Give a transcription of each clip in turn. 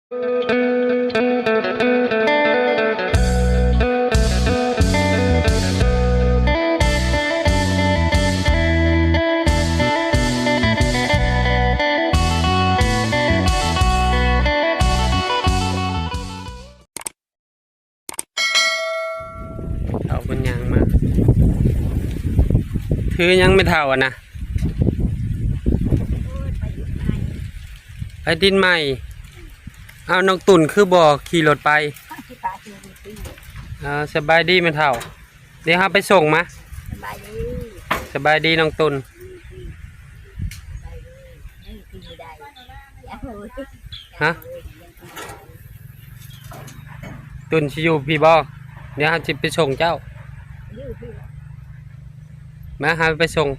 ເຖົ້າເພິ່ນຍ່າງມາ ຖືຫຍັງແມ່ເຖົ້າຫັ້ນນະ? ໄປດິນໃໝ່. ເອົາ ນ້ອງຕຸ່ນຄືບໍ່ຂີ່ລົດໄປ? ເອີ ສະບາຍດີແມ່ເຖົ້າ. ດຽວເຮົາໄປສົ່ງມາ. ສະບາຍດີ ສະບາຍດີນ້ອງຕຸ່ນ. ຮະ? ຕຸ່ນຊິຢູ່ພີ້ບໍ່? ດຽວເຮົາຊິໄປສົ່ງເຈົ້າ. ມາ ເຮົາໄປສົ່ງ.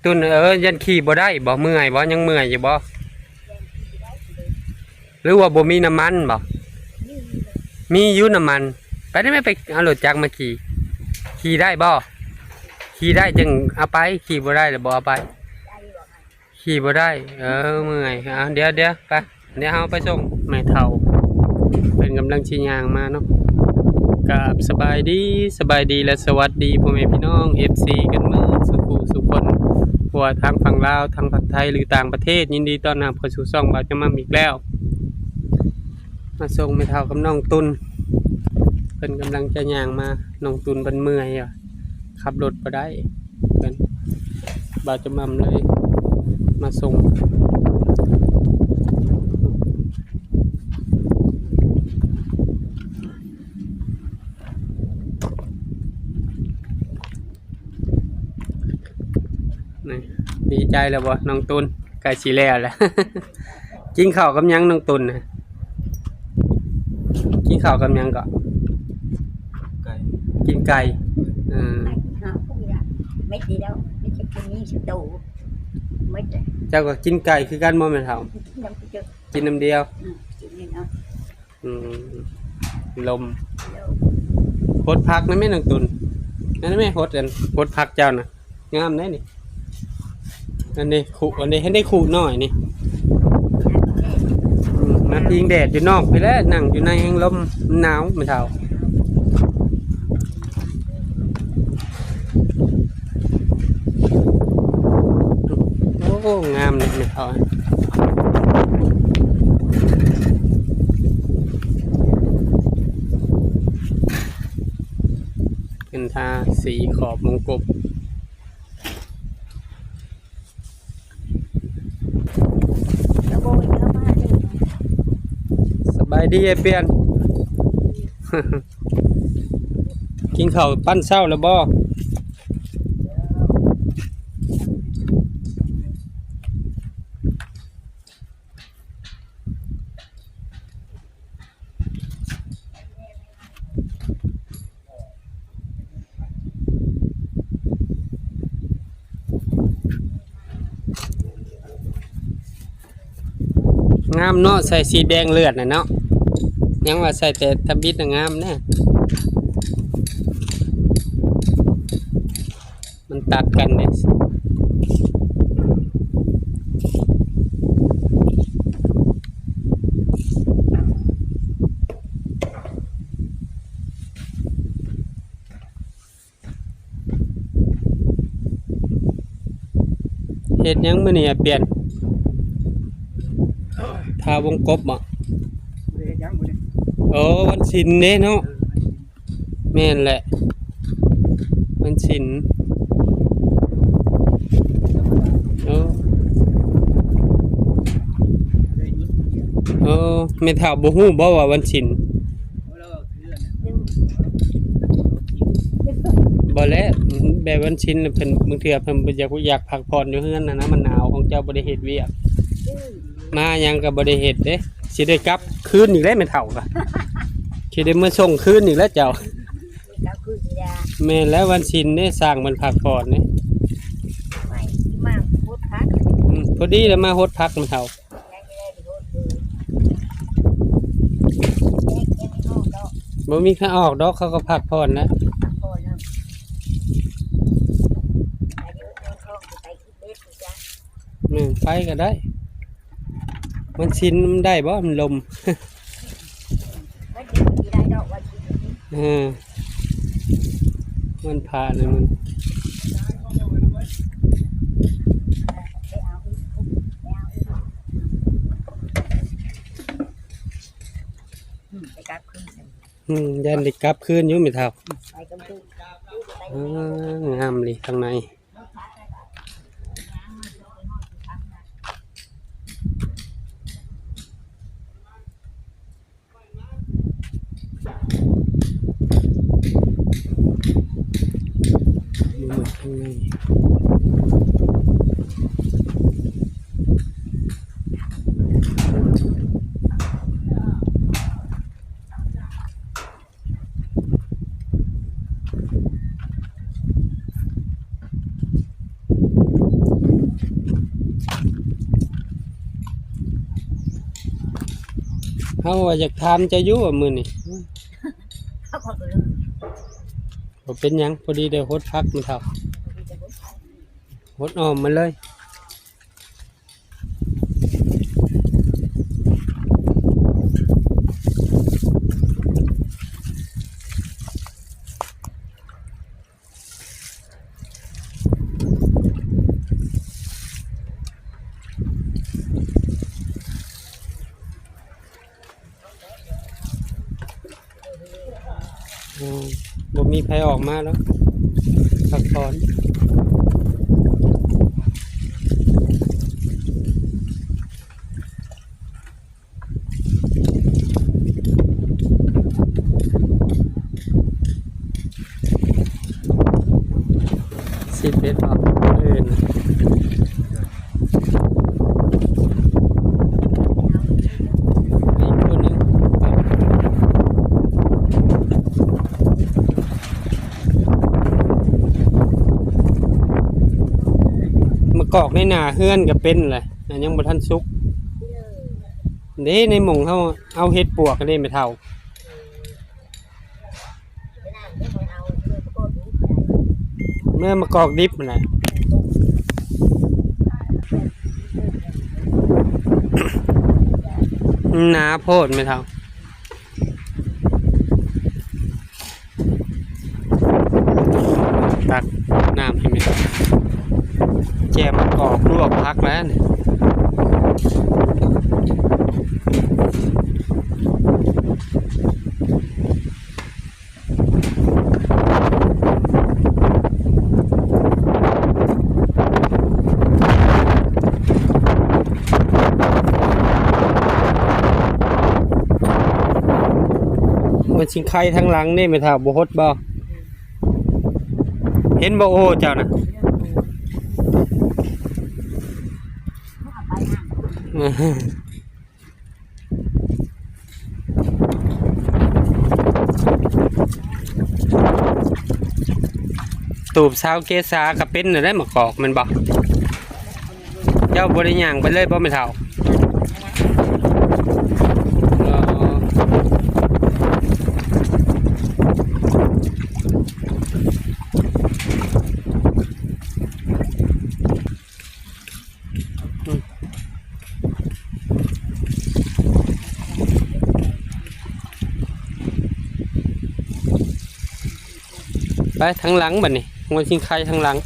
ຕຸ່ນເອີຍ ຢ້ານຂີ່ບໍ່ໄດ້ບໍ່? ເມື່ອຍບໍ່? ຍັງເມື່ອຍຢູ່ບໍ່? ຫຼືວ່າບໍ່ມີນ້ຳມັນບໍ່? ມີຢູ່ນ້ຳມັນ. ໄປໄດ້ໄໝ? ໄປເອົາລົດຈັກມາຂີ່. ຂີ່ໄດ້ບໍ່? ຂີ່ໄດ້ຈຶ່ງເອົາໄປ, ຂີ່ບໍ່ໄດ້ລະບໍ່ເອົາໄປ. ຂີ່ບໍ່ໄດ້. ເອີ ເມື່ອຍ. ເອົາ ດຽວ ດຽວ ໄປ. ດຽວເຮົາໄປສົ່ງແມ່ເຖົ້າ ເພິ່ນກຳລັງຊິຍ່າງມາເນາະ. ກາບສະບາຍດີ ສະບາຍດີ ແລະ ສະຫວັດດີພໍ່ແມ່ພີ່ນ້ອງ ເອັຟຊີ ກັນໝົດສູ່ຜູ້ສູ່ຄົນ ບໍ່ວ່າທາງຝັ່ງລາວ ທາງຝັ່ງໄທ ຫຼື ຕ່າງປະເທດ. ຍິນດີຕ້ອນຮັບເຂົ້າສູ່ຊ່ອງບ່າວຈຳໝ່ຳອີກແລ້ວ. ມາສົ່ງແມ່ເຖົ້າກັບນ້ອງຕຸ່ນ ເພິ່ນກຳລັງຈະຍ່າງມາ. ນ້ອງຕຸ່ນເພິ່ນເມື່ອຍ ຂັບລົດບໍ່ໄດ້. ເພິ່ນ ບ່າວຈຳໝ່ຳເລີຍມາສົ່ງ. ນີ້ ດີໃຈແລ້ວບໍ່ນ້ອງຕຸ່ນ? ໃກ້ຊິແລ້ວແລ້ວ. ກິນເຂົ້າກັບຫຍັງນ້ອງຕຸ່ນນະ? ກິນເຂົ້າກັບຫຍັງເກາະ? ໄກ່ ກິນໄກ່. ເອີ ເມັດດຽວ ເມັດຈະກິນນີ້ສະໂຕ ເມັດ. ເຈົ້າກໍກິນໄກ່ຄືກັນບໍ່ແມ່ເຖົ້າ? ກິນນຳດຽວ. ອືມ ກິນນີ້ເນາະ. ອືມ ລົມ ລົມ. ຫົດຜັກນັ້ນແມ່ນ້ອງຕຸ່ນ ນັ້ນແມ່ ຫົດອັນ ຫົດຜັກເຈົ້ານະ ງາມເດ້ນີ້. ອັນນີ້ ຄຸ ອັນນີ້ ເຫັນໄດ້ ຄຸນ້ອຍນີ້. ອືມ ມາພິງແດດຢູ່ນອກພີ້ແຫຼະ ນັ່ງຢູ່ໃນແຮງລົມ ມັນໜາວແມ່ເຖົ້າ. ໂອ້ ງາມເດ້ແມ່ເຖົ້າ. ເພິ່ນທາສີຂອບວົງກົບ. ສະບາຍດີອ້າຍປ່ຽນ. ກິນເຂົ້າປັ້ນເຊົ້າແລ້ວບໍ່? ງາມເນາະ ໃສ່ສີແດງເລືອດນະເນາະ. ຍັງວ່າໃສ່ແຕ່ທຳອິດນະງາມນະ. ມັນຕັດກັນເດ້. ເຮັດຫຍັງມື້ນີ້ອ້າຍປ່ຽນ? ຖ້າວົງກົບບໍ? ບໍ່ໄດ້ເຮັດຫຍັງມື້ນີ້. ໂອ້ ວັນສິນເດ້ເນາະ. ເອີ ແມ່ນແຫຼະ ວັນສິນ. ໂອ້ ໂອ້ ແມ່ເຖົ້າບໍ່ຮູ້ບໍວ່າວັນສິນ? ບໍ່ແຫຼະ ແບບວັນສິນເພິ່ນ ບາງເທື່ອເພິ່ນບໍ່ຢາກ ຢາກພັກຜ່ອນຢູ່ເຮືອນຫັ້ນນະ ມັນໜາວ ຂອງເຈົ້າບໍ່ໄດ້ເຮັດວຽກ ມາຫຍັງກໍບໍ່ໄດ້ເຮັດເດ້. ຊິໄດ້ກັບຄືນອີກແລ້ວແມ່ເຖົ້າກະ ຊິໄດ້ມາສົ່ງຄືນອີກແລ້ວເຈົ້າ. ແມ່ນແລ້ວ ວັນສິນເດ້ ຊ່າງເພິ່ນພັກຜ່ອນເດ້. ອືມ ພໍດີແລ້ວມາຫົດຜັກແມ່ເຖົ້າ. ບໍ່ມີໃຜອອກດອກ ເຂົາກໍພັກຜ່ອນແລ້ວ. ແມ່ນ ໄປກໍໄດ້ ມ ວັນສິນມັນໄດ້ບໍ່? ມັນລົມ. ມັນຊິໄດ້ດອກວັນສິນນີ້. ເອີ ວັນພະນີ້ມັນ ໄປເອົາອີກ ໄປເອົາອີກ. ອືມ ໄປກັບຄືນ. ອືມ ຢ້ານໄດ້ກັບຄືນຢູ່ແມ່ເຖົ້າ. ໄປກັບຄືນ. ເອີ ງາມເລີຍຂ້າງໃນ. ເຮົາວ່າຢາກຖາມເຈົ້າຢູ່ວ່າມື້ນີ້ ເຮົາກໍເອີ ບໍ່ເປັນຫຍັງ ພໍດີໄດ້ຫົດຜັກແມ່ເຖົ້າ ຫົດອ້ອມມາເລີຍ. ອືມ ບໍ່ມີໃຜອອກມາແລ້ວ ພັກຜ່ອນ. ສິບເອັດ ບາດ ເອີ ອີກຄົນໜຶ່ງ ມະກອກໃນໜ້າເຮືອນກໍເປັນແຫຼະ ຍັງບໍ່ທັນສຸກເດ້. ໃນໝ່ອງເຮົາເອົາເຫັດປວກເດ້ແມ່ເຖົ້າ. ເມື່ອມະກອກດິບຫັ້ນແຫຼະ ໜາໂພດແມ່ເຖົ້າ. ຕັກນ້ຳໃຫ້ແມ່ ແຈ່ມມະກອກ ລວກຜັກແລ້ວນີ້. ມັນຊິໄຄທາງຫຼັງນີ້ແມ່ເຖົ້າ ບໍ່ຫົດບໍ່? ເຫັນບໍ່ໂອ້ເຈົ້ານະ? ຕູບຊາວເກສາກໍເປັນແນວໃດ ມະກອກແມ່ນບໍ່? ເຈົ້າບໍ່ໄດ້ຍ່າງໄປເລີຍບໍ່ແມ່ເຖົ້າ? ເອີ ໄປທາງຫຼັງບັດນີ້ ຫົວຊິງໄຄທາງຫຼັງ.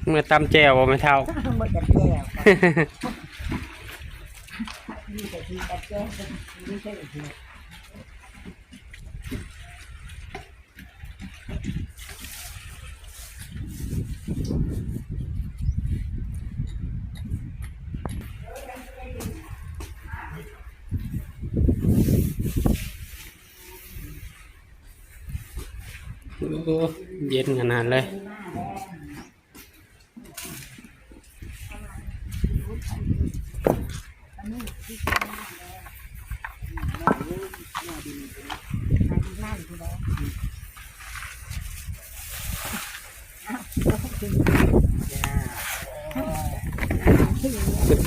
ເມື່ອຕຳແຈ່ວບໍ່ແມ່ເຖົ້າ? ເມື່ອຕຳແຈ່ວ ມີແຕ່ກິນຕຳແຈ່ວ ມີແຕ່ ອ ໂອ້ ເຢັນຂະໜາດເລີຍ.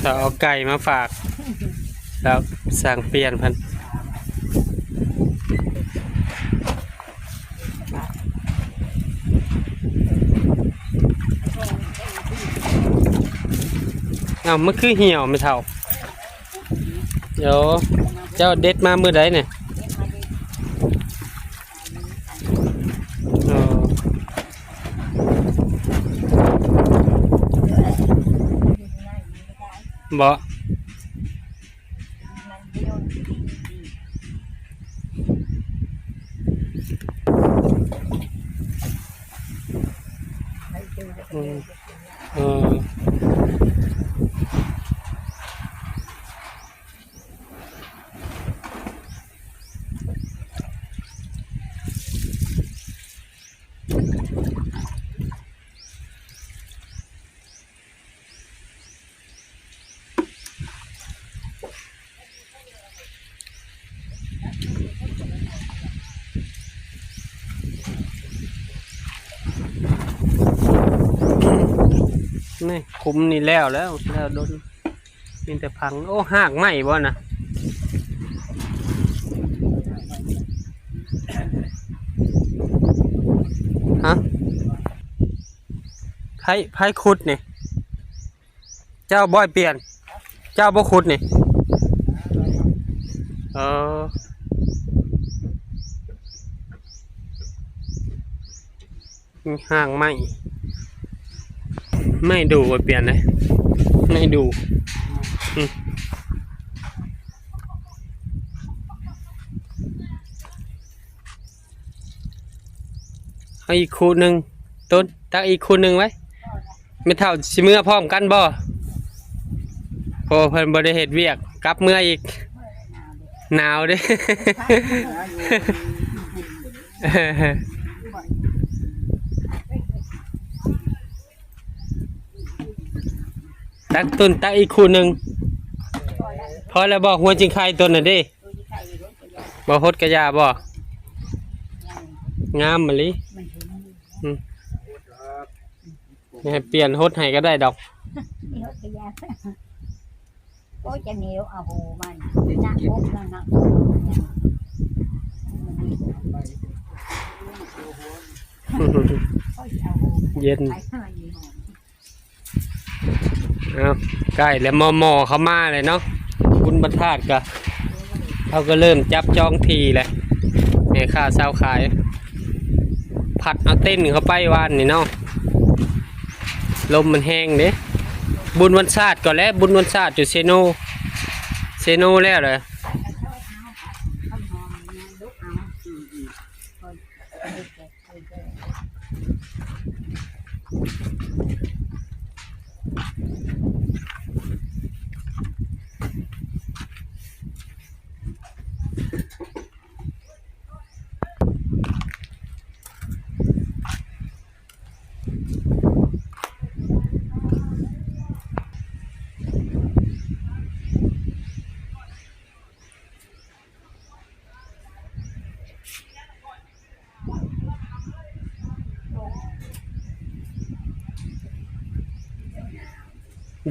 ເຂົາເອົາໄກ່ມາຝາກ ແລ້ວສັ່ງປ່ຽນເພິ່ນ. ເອົ້າ ມັນຄືຫ່ຽວແມ່ເຖົ້າ? ໂອ້ ເຈົ້າເດັດມາມື້ໃດນີ້? ອໍ ບໍ່? ອືມ ເອີ. ນີ້ ຂຸມນີ້ແລ້ວແລ້ວ ແລ້ວດົນ ມີແຕ່ພັງ. ໂອ້ ຮາກໄມ້ບໍ່ນະ? ຮະ? ໃຜ ໃຜຂຸດນີ້? ເຈົ້າບໍ່ໃຫ້ປ່ຽນ? ເຈົ້າບໍ່ຂຸດນີ້? ເອີ ຮາກໄມ້ ໄມ້ດູ່ບໍ່ປ່ຽນເດ້ ໄມ້ດູ່. ອືມ ເອົາອີກຄູ່ໜຶ່ງ ຕົ້ນ ຕັກອີກຄູ່ໜຶ່ງໄວ້. ແມ່ເຖົ້າຊິເມືອພ້ອມກັນບໍ່? ໂອ້ ເພິ່ນບໍ່ໄດ້ເຮັດວຽກ ກັບເມືອອີກ ໜາວເດ້. ຕັກຕົ້ນ ຕັກອີກຄູ່ໜຶ່ງ ພໍແລ້ວບໍ່? ຫົວຈິງໄຄຕົ້ນນັ້ນເດ້ ບໍ່ຫົດກະຢ່າບໍ່? ງາມມະລີ. ອືມ ໃຫ້ປ່ຽນຫົດໃຫ້ກໍໄດ້ດອກ. ມີຫົດກະຢາ. ໂອ້ຍ ຈະໜີວເອົາຫູມັນ ໜັກອົກໜັກ ເຢັນ. ເອົາ ໃກ້ແລ້ວ ໝໍ່ໆເຂົ້າມາແລ້ວເນາະ. ບຸນບັນທາດກະ ເຮົາກໍເລີ່ມຈັບຈອງທີ່ແລ້ວ ແມ່ຄ້າຊາວຂາຍ ພັດເອົາເຕັນເຂົ້າໄປວານນີ້ເນາະ. ລົມມັນແຮງເດ້. ບຸນວັນຊາດກໍແລ້ວ ບຸນວັນຊາດຢູ່ເຊໂນ ເຊໂນແລ້ວເດີ.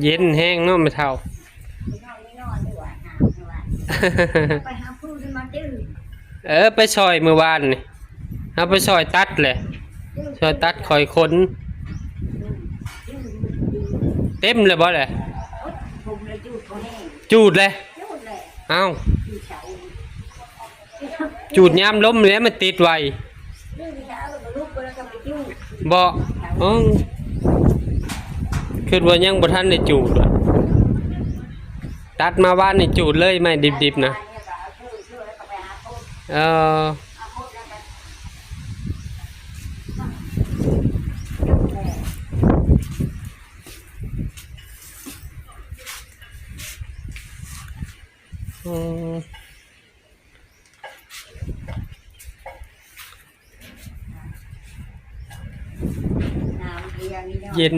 ເຢັນແຮງເນາະແມ່ເຖົ້າ. ໄປຫາຜູ້ທີ່ມາຈື່ ເອີ ໄປຊ່ອຍມື້ວານນີ້ ເຮົາໄປຊ່ອຍຕັດແຫຼະ ຊ່ອຍຕັດຂ້ອຍຂົນ. ເຕັມແລ້ວບໍ່ແຫຼະ? ຈູດແຫຼະ. ເອົ້າ ຈູດຍາມລົມແຫຼະ ມັນຕິດໄວ. ບໍ່ ເອີ ຄິດວ່າຍັງບໍ່ທັນໄດ້ຈູດ. ຕັດມາວານນີ້ຈູດເລີຍ ໄມ້ດິບໆນະ. ເອີ ອືມ. ເຢັນ.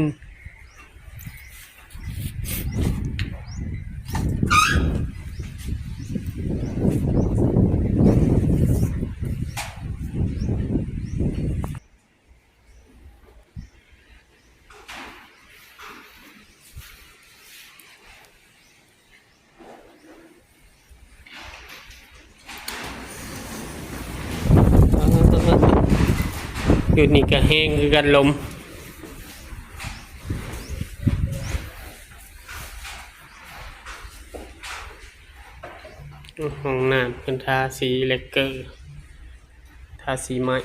ຢູ່ນີ້ກະແຮງຄືກັນລົມ. ຫ້ອງນ້ຳເພິ່ນທາສີແລກເກີ ທາສີໄມ້.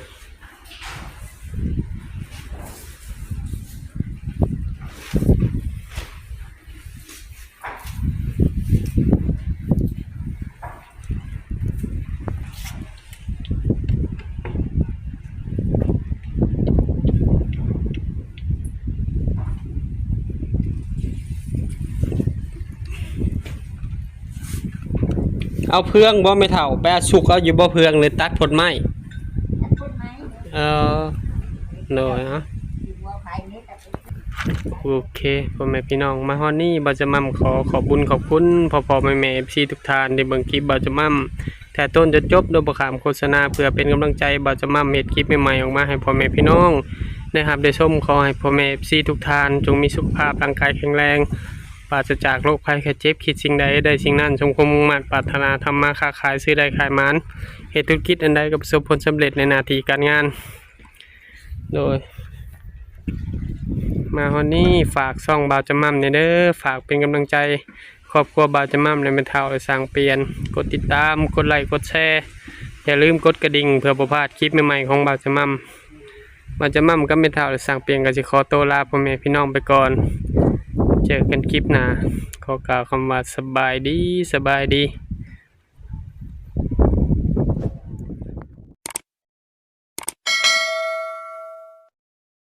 ເອົາເຟືອງບໍ່ແມ່ເຖົ້າ? ໄປເອົາສຸກເອົາຢູ່ບໍ່ເຟືອງ ຫຼືຕັດພົດໄມ້? ຕັດພົດໄມ້. ເອີ ໂດຍ ເອົາ ໂອເຄ ພໍ່ແມ່ພີ່ນ້ອງ ມາຮອດນີ້ ບ່າວຈະໝ່ຳຂໍຂອບບຸນຂອບຄຸນພໍ່ໆແມ່ໆ ເອັຟຊີ ທຸກທ່ານທີ່ເບິ່ງຄລິບບ່າວຈະໝ່ຳ ແຕ່ຕົ້ນຈົນຈົບໂດຍບໍ່ຂ້າມໂຄສະນາ ເພື່ອເປັນກຳລັງໃຈບ່າວຈະໝ່ຳເຮັດຄລິບໃໝ່ໆອອກມາໃຫ້ພໍ່ແມ່ພີ່ນ້ອງໄດ້ຮັບໄດ້ຊົມ. ຂໍໃຫ້ພໍ່ແມ່ເອັຟຊີທຸກທ່ານຈົ່ງມີສຸຂະພາບຮ່າງກາຍແຂງແຮງ ປາສະຈາກໂລກໄພໄຂ້ເຈັບ, ຄິດສິ່ງໃດໄດ້ສິ່ງນັ້ນ ສົມຄວາມມຸ່ງມາດປາດຖະໜາ, ທຳມາຄ້າຂາຍ ຊື້ໄດ້ຂາຍໝານ, ເຮັດທຸລະກິດອັນໃດກໍປະສົບຜົນສຳເລັດໃນໜ້າທີ່ການງານ. ໂດຍ ມາຮອດນີ້ຝາກຊ່ອງບ່າວຈະໝ່ຳແດ່ເດີ ຝາກເປັນກຳລັງໃຈ ຄອບຄົວບ່າວຈະໝ່ຳ ແລະ ແມ່ເຖົ້າ ແລະ ຊ່າງປ່ຽນ ກົດຕິດຕາມ ກົດໄລ ກົດແຊ ຢ່າລືມກົດກະດິ່ງ ເພື່ອບໍ່ພາດຄລິບໃໝ່ໆຂອງບ່າວຈະໝ່ຳ. ບ່າວຈະໝ່ຳກັບແມ່ເຖົ້າ ແລະ ຊ່າງປ່ຽນກໍຊິຂໍໂຕລາພໍ່ແມ່ພີ່ນ້ອງໄປກ່ອນ ເຈີກັນຄລິບໜ້າ ຂໍກ່າວຄຳວ່າສະບາຍດີ ສະບາຍດີ.